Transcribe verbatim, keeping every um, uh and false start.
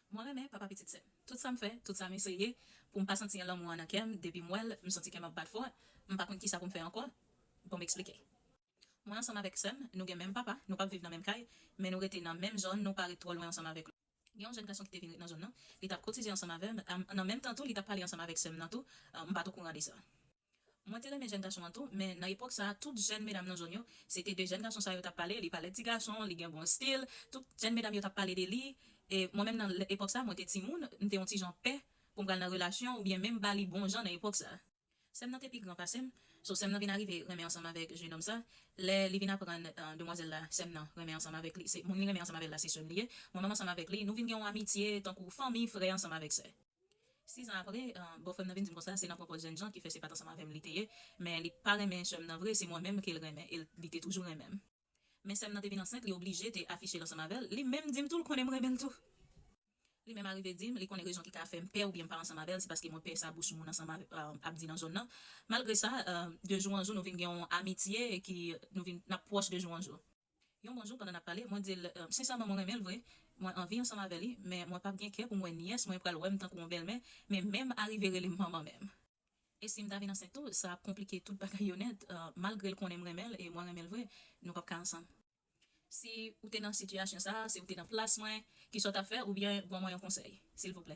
Mwen renmen papa pitit sè m. Tout sa m fè, tout sa m eseye, pou m pa santi lanmou an nan kè m, depi m wè l, m santi kè m ap bat fò, m pa konn kisa pou m fè ankò. Bon, m eksplike. Mwen ansanm avèk sè m, nou gen menm papa, nou p ap viv nan menm kay, men nou rete nan menm zòn, nou pa ret twò lwen ansanm avèk li. Gen yon jèn gason ki te vin ret nan zòn nan, li t ap kotize ansanm avè m, am, nan menm tan tou, li t ap pale ansanm avèk sè m nan tou, ah, m pa t okouran de sa. Mwen te renmen jèn gason an tou, men nan epòk sa a, tout jèn medam nan zòn yo, se te de jèn gason sa yo t ap pale, li pa lèd ti gason, li gen bon stil, tout jèn medam yo t ap pale de li, e mwen menm nan epòk sa a, mwen te timoun, m te yon ti jan pè pou m pral nan relasyon oubyen menm ba li bon jan nan epòk sa a. Sè m nan te pi gran pase m, so sè m nan vin arive renmen ansanm avèk jenòm sa. Lè li vin aprann, ah, demwazèl la, sè m nan renmen ansanm avèk li, se moun li renmen ansanm avè l la, se sè m li ye. Mwen menm ansanm avèk li, nou vin gen yon amitye tankou fanmi, frè ansanm avèk sè. Sis an apre, ah, bòfrè m nan vin di m konsa, se nan pwopòz jènjan ki fè se pa t ansanm avè m li te ye, men li pa renmen sè m nan vre, se mwen menm ke l renmen, e li te toujou renmen m. Men sè m nan te vin ansent, li oblije te afiche l ansanm avè l, li menm di m tou l konnen m renmen l tou. Li menm arive di m, li konnen rezon ki ka fè m pè oubyen m pa ansanm avè l, se paske mwen pè sa bouch moun ansanm avè, ah, ap di nan zòn nan. Malgre sa, ah, de jou an jou, nou vin gen yon amitye ki nou vin, n ap pwòch de jou an jou. Yon bon jou, pandan n ap pale, mwen di l, ah, sensèman, mwen renmen l vre, mwen anvi ansanm avè li, men mwen p ap gen kè pou m wè nyès mwen pral wè m tankou yon bèlmè, men menm arive rele m manman menm. E si m ta vin ansent tou, sa ap konplike tout bagay yo nèt, ah, malgre l konnen m renmen l e mwen renmen l vre, nou p ap ka ansanm. Si ou te nan sitiyasyon sa a, si ou te nan plas mwen, kisa w t ap fè, oubyen ban mwen yon konsèy, silvouplè?